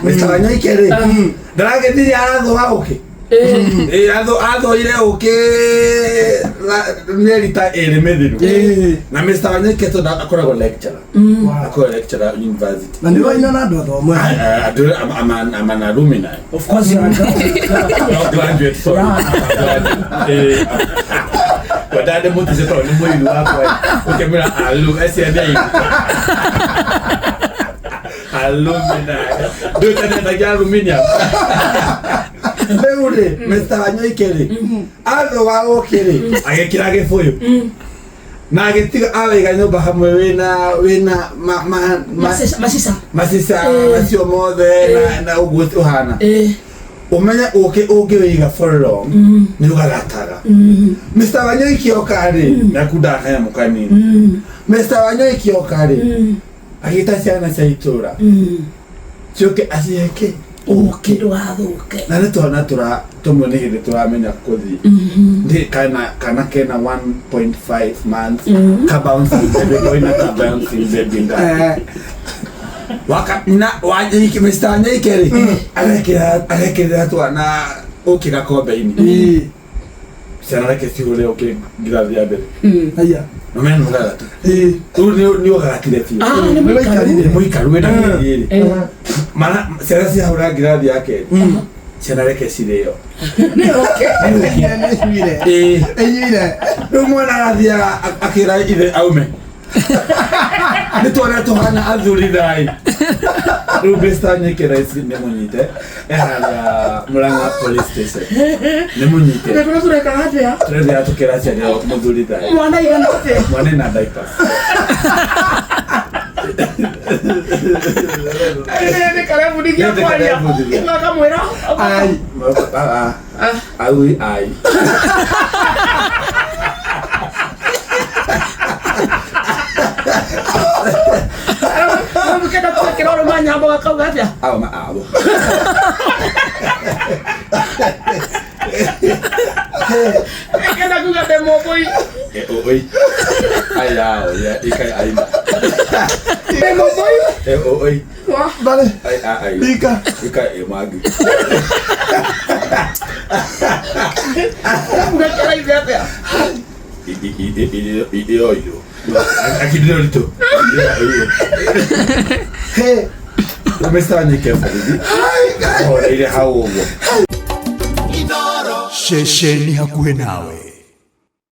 Mr. Wanyoike rĩ ndaragĩthirie arathũa ũkĩ. Ĩ, athoire ũkĩ mĩeri ta ĩrĩ mĩthiru na Mr. Wanyoike tondũ akoragwo lecturer, akoragwo lecturer university. Na nĩ waina na andũ athomu. I'm an alumni. Of course you are. Not graduate, sorry. Graduate. Wadade mũtise tondũ nĩ mũiru wakwa ũkĩmwĩra alu SNA alumni ndũtanendagia aluminium. Rĩu rĩ, Mr. Wanyoike rĩ, athũga ũkĩ rĩ, agĩkĩra gĩbũyũ na agĩtiga awaiga nyũmba hamwe wĩna Macica. Macica macio mothe na ũguo ũhana. Ũmenye ũkĩ ũngĩwĩiga for long nĩ ũgagataga. Mr. Wanyoike oka rĩ, nakundaga kanyamũ kanini. Mr. Wanyoike oka rĩ, agĩta ciana cia itũra ciũke acihe ũkĩ. Ndũgathũke. Na nĩ twana tũra tũmwe nĩ hĩndĩ tũramenya kũthiĩ. Ndĩ kana kena 1.5 months, ka bouncing baby boy na ka bouncing baby girl. Waka na Wanyoike, Mr. Wanyoike rĩ, arekĩrĩra twana ũkĩ gakombe-inĩ. Ciana reke cihũre ũkĩ ngirathi ya mbere. Aya. Nomena nĩ ũgagata. Rĩu nĩ ũgagatire biũ. Ah, nĩ mũikaru. Nĩ mũikaru wĩna mĩeri ĩrĩ. Mana ciana ciahũra ngirathi ya kerĩ, ciana reke cirĩo. Nĩ ũkĩ. Ĩnyuire. Ĩĩ. Ĩnyuire. Rĩu mwana arathiaga akĩra ithe aume nĩ twana tũhana athuri thai. Rĩu Mr. Nyike thaa ici nĩ mũnyite, e harĩa Murang'a police station, nĩ mũnyite. Tũrĩa tũrekaga atĩa? Tũrethiaga tũkĩra ciana mũthuri thai. Mwana igana atĩa? Mwana ena diapers. Nĩ karebundithia Nĩ kwaria. karebundithia. Gakamwĩra. Ai. Ah, ah. Aui ai. Kenda kũrekera ũrũma nyambo gakauga atĩa? Ao ma abo. Kenda kuga ndĩ mũmbũi. E o oi. Ai ao ya ikai ai. Ndĩ mũmbũi. E o oi. Wa. Bale. Ai a ai. Bika. Ikai e magi. Ũrekera ithe atĩa? I i i i i i o yo. Akidiro rito. He. Mr. Wanyoike borithi. Horeire hau ũguo. Ceceni hakuhĩ nawe.